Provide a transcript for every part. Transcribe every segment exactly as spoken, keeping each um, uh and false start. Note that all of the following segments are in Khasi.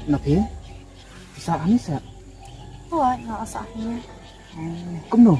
Na phi? Sah hangne seh? Hooid, nga sah hangne. Kumno?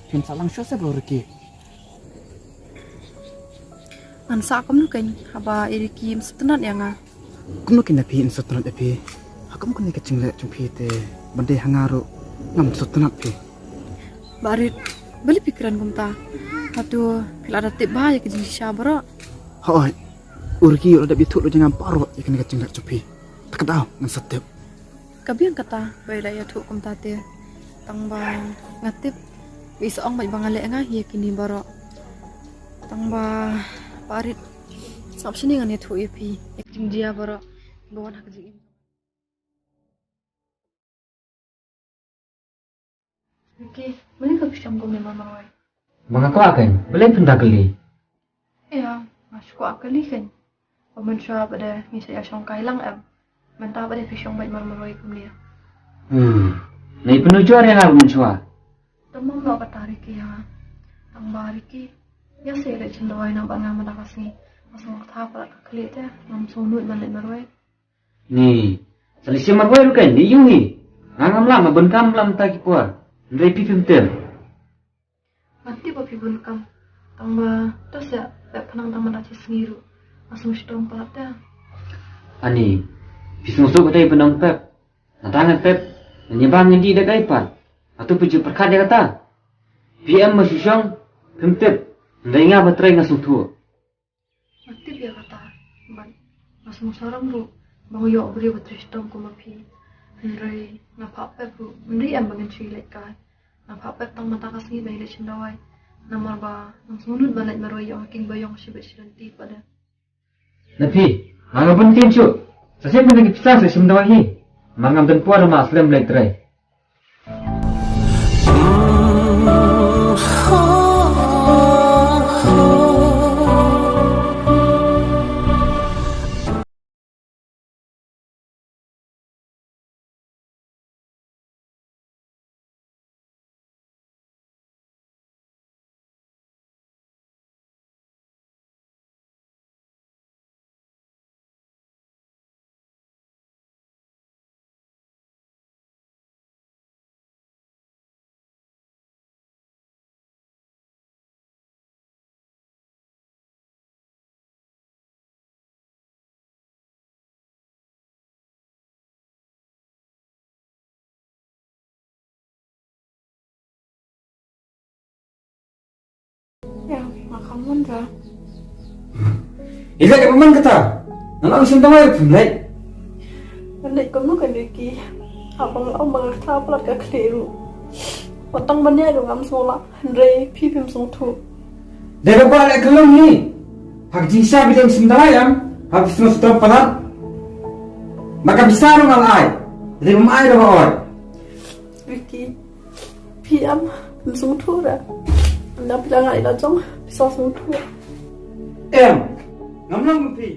Phim sah lang shuh seh bad u Ricky? Ngan sah kumno keiñ haba i Ricky im sngewtynnat ïa nga. Kumno keiñ na phi im sngewtynnat ïa phi? Ha kum kane ka jingleh jong phi te ban dei ha nga ruh ngam sngewtynnat phi. Bah Rit, balei phi kren kumta? Hato phi la da tip bha ïa ka jingshisha baroh? Hooid, u Ricky u la dep ïathuh lut ïa nga baroh ïa kane ka jingleh jong phi. Te ka daw ngan sa tip. Ka biang kata ba i la ïathuh kumta te. Tang ba nga tip ba i sa ong bad ba nga leh nga hi ïa kine baroh. Tang ba Bah Rit, sngap shane ngan ïathuh ïa phi ïa ka jingjia baroh ba wan ha ka jingim. Ricky, balei ka phi shong kumne marmarwei? Ba nga kwah keiñ, balei phin da kylli? Ïa, nga shu kwah kylli keiñ. Ba mynshuwa pat de ngi sa ïa shongkai lang em? Mynta pat de phi shong beit marmarwei kumne. Hmm. Ngi pynujor ïa nga ba mynshuwa. Te mom noh kata Ricky ïa nga. Tang ba Ricky, ïa sa ïaleit shim dawai na ba nga mynta ka sngi. Nga sngewthuh palat ka khlieh te, ngam sngewnud ban leit marwei. Ni, sa leit shim marwei ruh keiñ, ni ïohi. Nga ngam lah, ma bun kam lah mynta ki por. Hynrei phi phim tip. Nga tip ba phi bun kam. Tang ba to sa pep pynang tang mynta shi sngi ruh. Nga sngewshitom palat te. Ani, phi sngewsuk kata i pynang pep. Nata ngan pep, ngan ïa bam ngan dih da kaei pat. Hato phi ju pyrkhat ïa kata? Phi em ma shu shong, phim tip. Hynrei nga ba trei nga sngewthuh. Nga tip ïa kata, bad nga sngewsarong ruh ba nga ïoh briew ba trei shitom kum ma phi. Hynrei nga phah pep ruh, ym dei em ba ngan shu ïaleit kai. Nga phah pep tang mynta ka sngi ba ïaleit shim dawai. Namar ba ngam sngewnud ban leit marwei ïoh nga kieng ba ïong shibit shi lynti pat de. Na phi, ma nga bun ktien shuh. Sa shim bun ki pisa sa shim dawai hi. Ma ngam don por ma slem leit trei. Ïa, ma kham mon ra. Ïa, ïa, ka man kata. Ngan ong sim tang ïa phi lei. Ngan leit kumno kan Ricky. Haba nga ong ba nga khlad palat ka khlieh ruh. Wat tang ban ïa ruh ngam sngewlah. Hynrei phi phim sngewthuh. Dei ba kwah leh kyllum hi. Ha ka jingshisha phi dei sim tang ïa em. Haba phi sngewthuh palat. Ma ka pisa ruh nga la ai. Dei bym ai ruh nga oi. Ricky, phi em, phim sngewthuh re. Ynda phi la ngat ïa la jong, phi sa sngewthuh. Em, ngam long kum phi.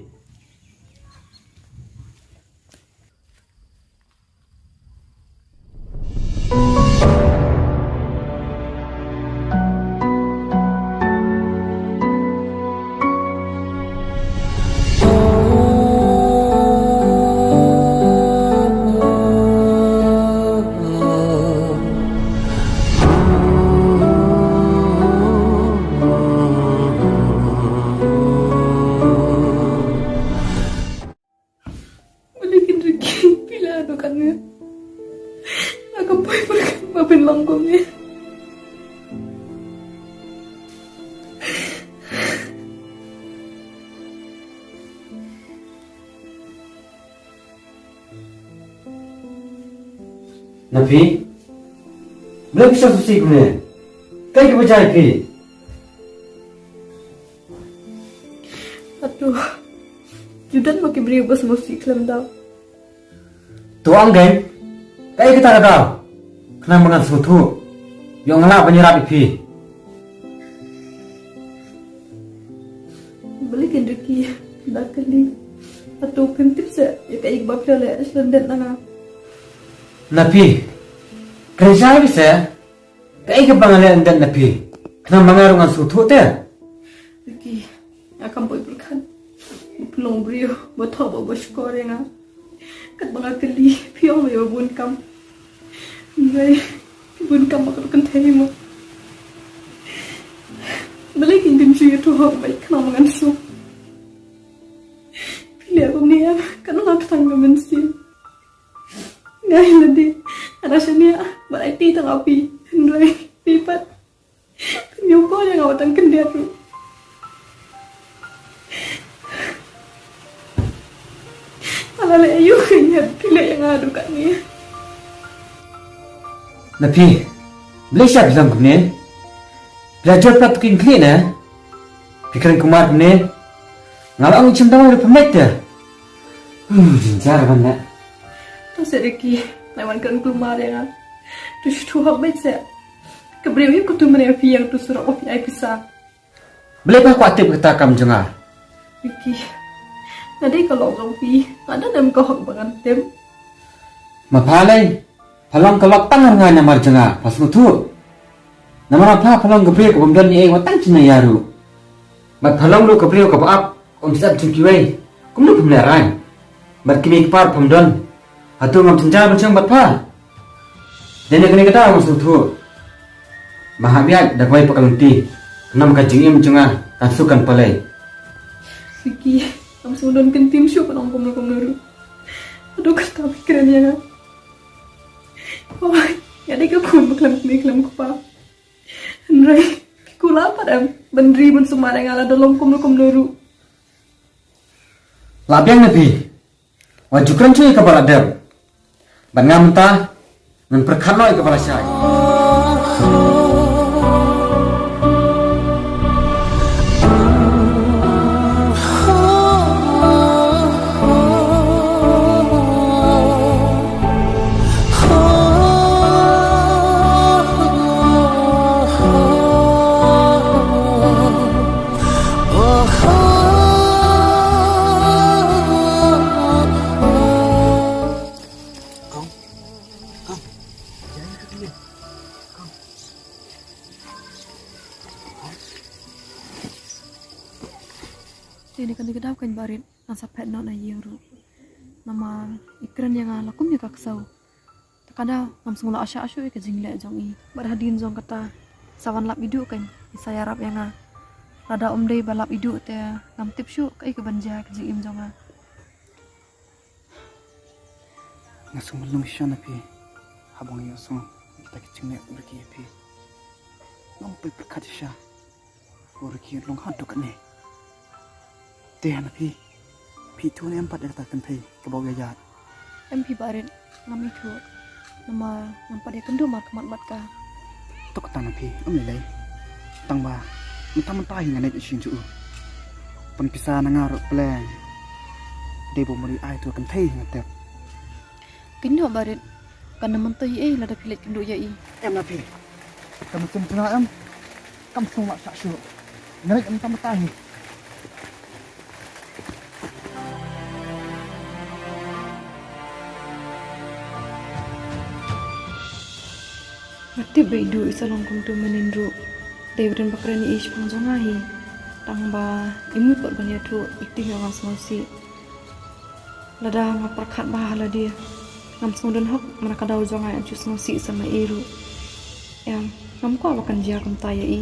Balei kin Ricky, phi la duh katne. Nga kam poi pyrkhat ba phin long kumne. Na phi? Balei phi sa sngewsih kumne? Kaei kaba jia ïa phi? Hato ju don ma ki briew ba sngewsih khlem daw? To ong kein, kaei kata ka daw? Khnang ba ngan sngewthuh, ïoh nga lah ban ïarap ïa phi. Balei kin Ricky, da kylli. Hato phim tip seh ïa kaei kaba phi la leh sha lyndet na nga? Na phi, kren shai bha seh. Kaei kaba nga leh lyndet na phi? Khnang ba nga ruh ngan sngewthuh te. Ricky, nga kam poi pyrkhat ba phi long briew ba thoh bad ba shukor ïa nga. Katba nga kylli, phi ong ba bun kam. Hynrei phi bun kam ba ka dei kynthei mo. Balei kin dim shu ïathuh hok bad khnang ba ngan suk. Phi leh kumne em, kan nga kthang ka mynsiem. Nga ïa lade, nga da shaniah bad aiti tang ha phi. Hynrei phi pat phin ïoh kor ïa nga wat tang khyndiat ruh. Nga la leh aïu khyndiat phi leh ïa nga haduh katne? Na phi, balei sha phi long kumne? Phi la jot pat tu kin khlieh ne? Phi kren kumar kumne? Nga la ong i chim dawai ruh phi mait te. Huh, jynjar ban leh. To se Ricky, nai wan kren kulmar ïa nga. To shu thuh hok beit se. Ka briew hi katu mane phi ïa katu surok ba phi ai pisa. Balei pha kwah tip kata kam jong nga? Ricky, nga dei ka lok jong phi. Nga don em ka hok ba ngan tip? Ma pha lei, pha long ka lok tang ha nga namar jong nga, pha sngewthuh. Namar pha, pha long ka briew ka bym don ei ei wat tang jingmyntoi ruh. Bad pha long ruh ka briew kaba ap, ym sngewthuh jong kiwei. Kumno phim lehrain? Bad kmie kpa ruh phim don. Hato ngam jynjar ban shong bad pha? Dei na kane ka daw nga sngewthuh ba hap ïaid da kawei pat ka lynti, khnang ba ka jingim jong nga kan suk kan palei. Ricky, ngam sngewdon ktien shuh ban ong kumno kumno ruh. Haduh katta phi kren ïa nga. Oi, nga dei ka khun ba khlem kmie khlem kpa. Hynrei phi kular pat em ban ri ban sumar ïa nga lada long kumno kumno ruh. La biang na phi. Wat ju kren shuh ïa kaba la dep. Bad nga mynta ngan pyrkhat noh ïa kaba la shai. Te ne kane ka daw kan barit. Ngan sa phet noh na ïing ruh. Namar i kren ïa nga la kum ïa ka ksew. Te ka daw ngam sngewlah shah shuh ïa ka jingleh jong i. Bad hadien jong kata sa wan lap iduh kan i sa ïarap ïa nga. Lada um dei ba lap iduh te ngam tip shuh kaei kaban jia ka jingim jong nga. Nga sngewlung shisha na phi haba nga ïohsngew ïa kita ki jingleh u Ricky ïa phi. Ngam poi pyrkhat shisha. Ko Ricky long haduh katne. Te hana phi, phi ithuh ne em pat ïa kata ka kynthei kaba u ïaid? Em phi Barit, ngam ithuh. Namar ngam pat ïakynduh markhmat bad ka. To kata na phi, em lei lei. Tang ba mynta mynta hi nga ngeit shisha jong u. Pynpisa na nga ruh pleng. Dei ba u mari ai tu ka kynthei hi nga tip. Kynduh Barit, kan ym myntoi ei lada phi leit kynduh ïa i. Em na phi. Ka mynsiem jong nga em. Kam sngewlah shah shuh. Nga leit mynta mynta hi. Nga tip ba i duh i sa long kumtu mynnin ruh. Dei ba don ba kren ïa i shaphang jong nga hi. Tang ba i mut pat ban ïathuh i tieng ïa nga sngewsih. Lada nga pyrkhat bha ha lade, ngam sngewdon hok, mana ka daw jong nga em shu sngewsih sa ma i ruh. Em, ngam kwah ba kan jia kumta ïa i.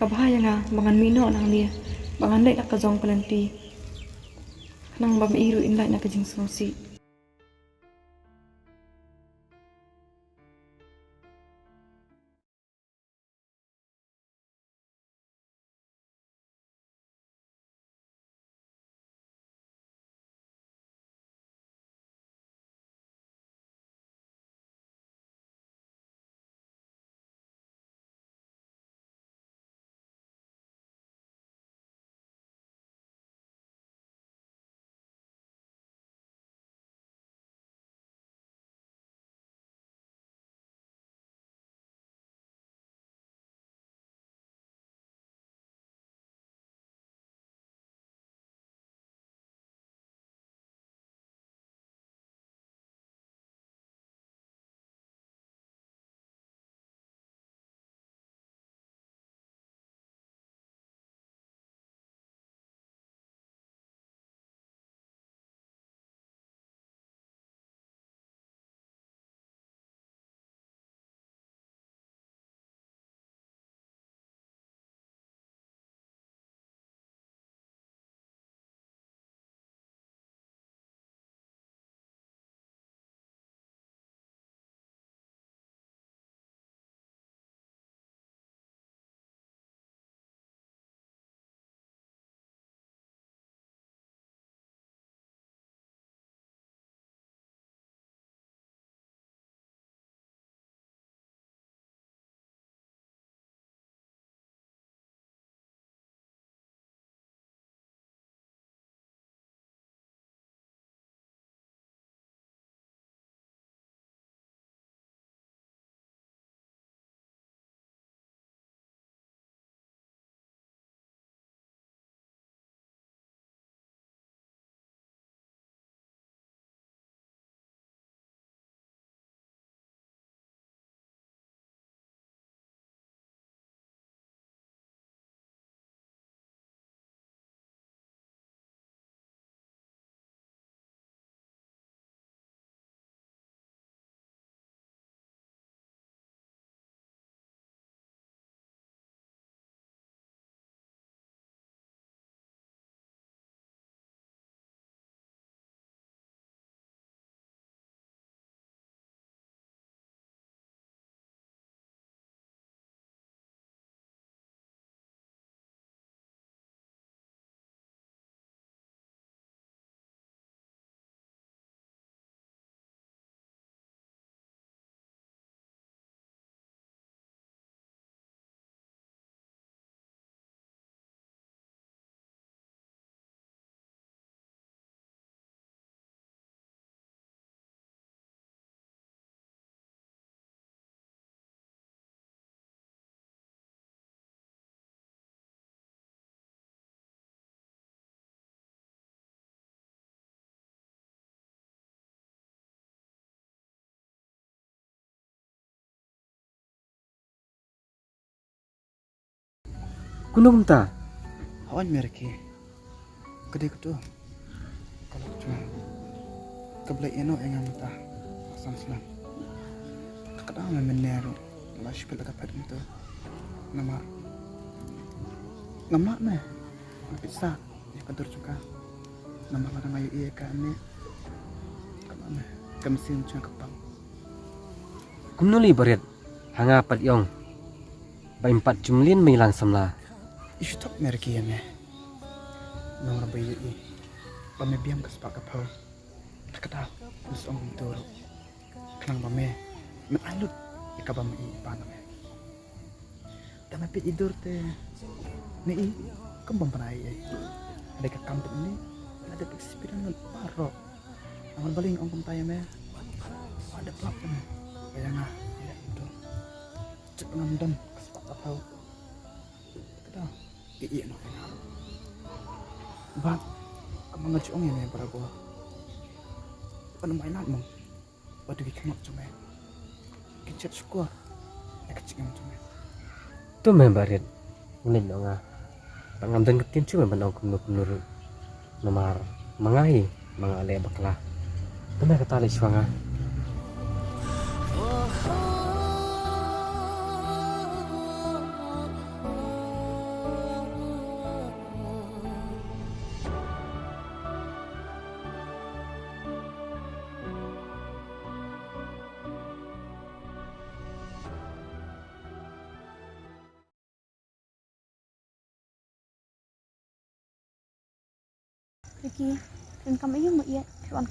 Ka bha ïa nga ba ngan mih noh nangne, ba ngan leit na ka jong ka lynti. Khnang ba ma i ruh in lait na ka jingsngewsih. Kumno kumta? Hooid me Ricky. Ka dei kato ka lok jong nga. Ka Blei ïehnoh ïa nga mynta. San snem. Ka kata me mynne ruh nga la shu peit la ka phet kumto. Namar ngam lah me pisa ïa ka dur jong ka. Namar lada nga ïohi ïa ka ne, ka mynsiem jong nga ka pang. Kumno lei Barit, ha nga pat ïong ba im pat jumlien ba ngi lang samla. I shu thok me Ricky ïa me. Namar ba ïohi ba me biang ka spah ka phew. Te ka daw me ong kumto ruh. Khnang ba me men ai lut ïa kaba me i ban me. Te me peit i dur te me i kum bym pynai ei. Dei ka kam te me la dep experience lut baroh. Namar balei nga ong kumta ïa me? Ba dep lap te me ba ïa nga ïa i dur. Chip ngam don ka spah ka phew. Te ka daw i ïehnoh ïa nga. Bad kumba nga ju ong ïa me Barit, ban mai lad mo. Bad ki khmat jong me ki jet shukor ïa ka jingim jong me. To me Barit, u leit noh nga. Ba ngam don ka ktien shuh me ban ong kumno kumno ruh. Namar ma nga hi ma nga leh bakla. To me kata leit shuwa nga. Ricky, phin kam aiu ma ïa phi wan.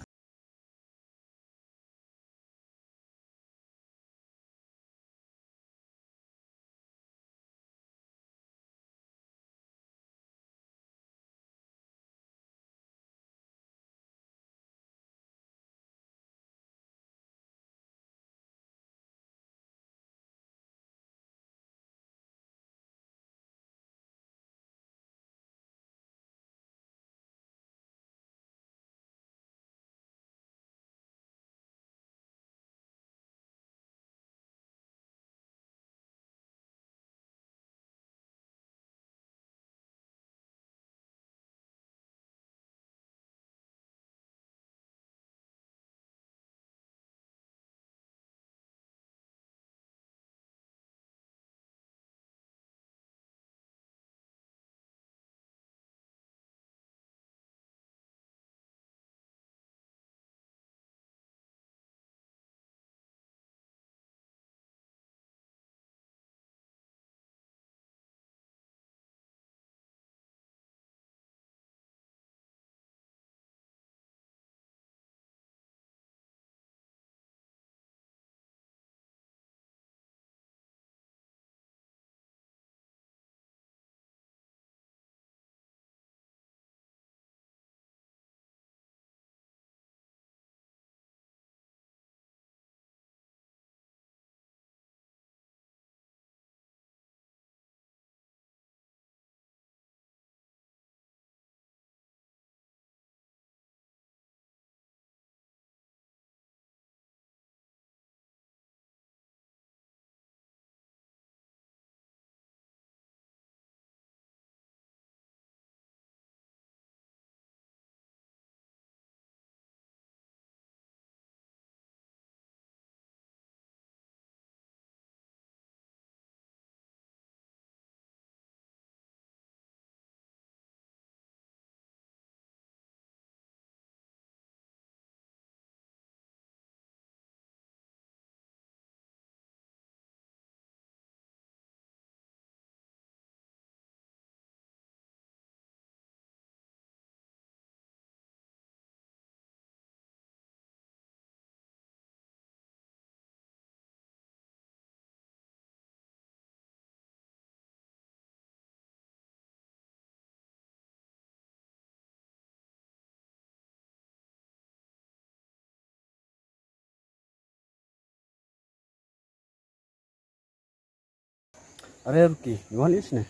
Are Ruki, ngi wan ïa sne?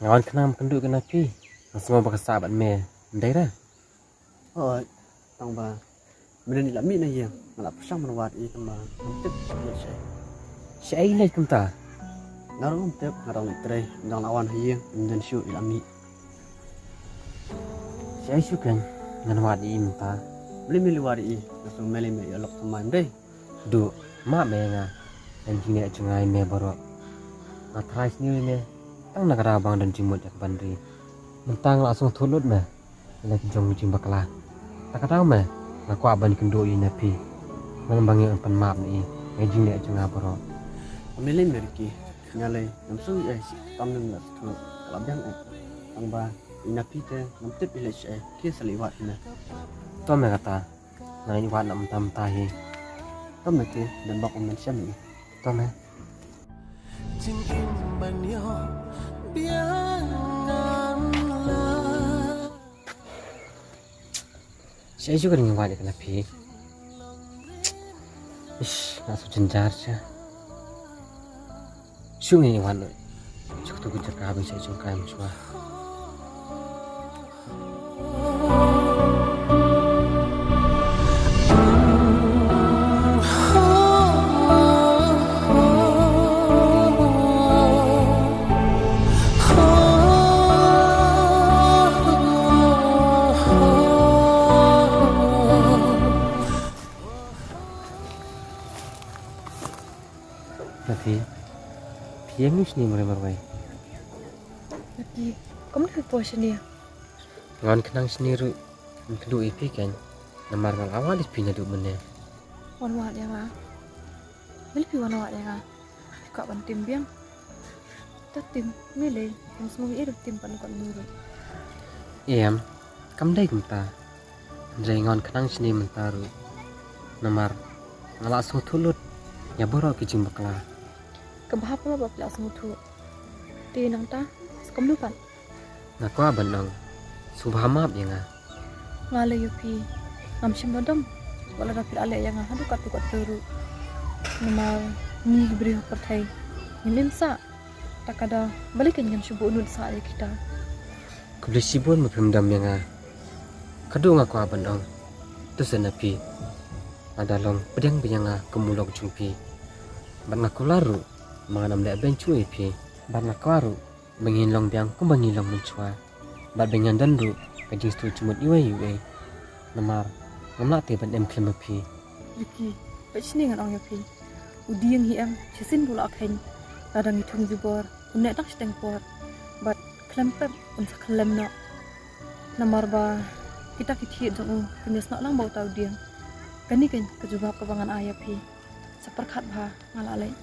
Nga wan khnang ban kynduh kane phi. Nga sngew ba ka sah bad me. Ym dei re? Hooid, tang ba mynne ngi la mih na ïing, nga la pyrshang ban wad ïa i tang ba ngam tip ba leit shaei. Shaei leit kumta? Nga ruh ngam tip, nga dang leit trei, dang la wan ha ïing, ym don shuh ïa la mih. Sha ïa shu kein, ngan wad ïa i mynta. Balei me leit wad ïa i, nga sngew me lei me ïa lok thymmai ym dei. Duh, map me ïa nga, ngan jingeh jngai me baroh. Nga tharai sniew ïa me, tang na ka daw ba nga don jingmut ïa ka ban ri. Mynta nga la sngewthuh lut me. Leh ki jong ki jingbakla. Ta ka daw me, nga kwah ban kynduh ïa na phi. Ngan ba ngi un pan map na i, nga jingleh jong nga baroh. Ym lei me Ricky, nga lei, ngam sngew ei, tam nym la sngewthuh, ka la biang eh. Tang ba, ïa na phi te, ngam tip ïa leh shaei, ki sa leit wad hi na. To me kata, nga leit wad na mynta mynta hi. To me te, don bok ym don shem i. To me. Jingim ban ïoh biang ngan la. Sha ïa shu ka ring wad ïa ka na phi. Ish, nga shu jynjar sha. Shu ngi wad. Shu ka tu ka jaka ba sha ïa shu ka ym shuwa. Phi, phi ïeng shane marwei marwei. Phi, kumno phi poi shane? Ngan khnang shane ruh, ngan kynduh ïa phi kein. Namar nga la wad ïa phi naduh mynne. Wan wad ïa nga? Balei phi wan wad ïa nga? Phi kwah ban tim biang? To tim, me lei, ngam sngew ei ei da tim pat ngan kynduh ruh. Em, kam dei kumta. Hynrei ngan khnang shane mynta ruh. Namar nga la sngewthuh lut ïa baroh ki jingbakla. Kaba hap ba phi la sngewthuh. Te nangta, sa kumno pat? Nga kwah ban ong, sngewbha map ïa nga. Nga lei ïa phi, ngam shym la dom. Wat lada phi la leh ïa nga haduh katto katto ruh. Namar ngi ki briew ha pyrthei ngim im sah. Ta ka daw, balei kein ngan shu buh nud sah ïa kita? Khublei shibun ba phim dom ïa nga. Ka dei nga kwah ban ong, to sa na phi. Lada long pdiang beiñ ïa nga kum u lok jong phi. Bad nga kular ruh ba ngan ym leh beiñ shuh ïa phi. Bad nga kwah ruh ba ngin long biang kumba ngi long mynshuwa. Bad ba ngin don ruh ka jingsngewthuh jingmut iwei ïa iwei. Namar ngam lah te ban im khlem ma phi. Ricky, peit shane ngan ong ïa phi. U dieng hi em, shisien ba u la kheiñ, lada ngi thung jubor, un neh tang shiteng por. Bad khlem pep un sa khyllem noh. Namar ba kita ki thied jong u kin ïasnoh lang bad uta u dieng. Kane kein ka jubab kaba ngan ai ïa phi. Sa pyrkhat bha, nga la leit.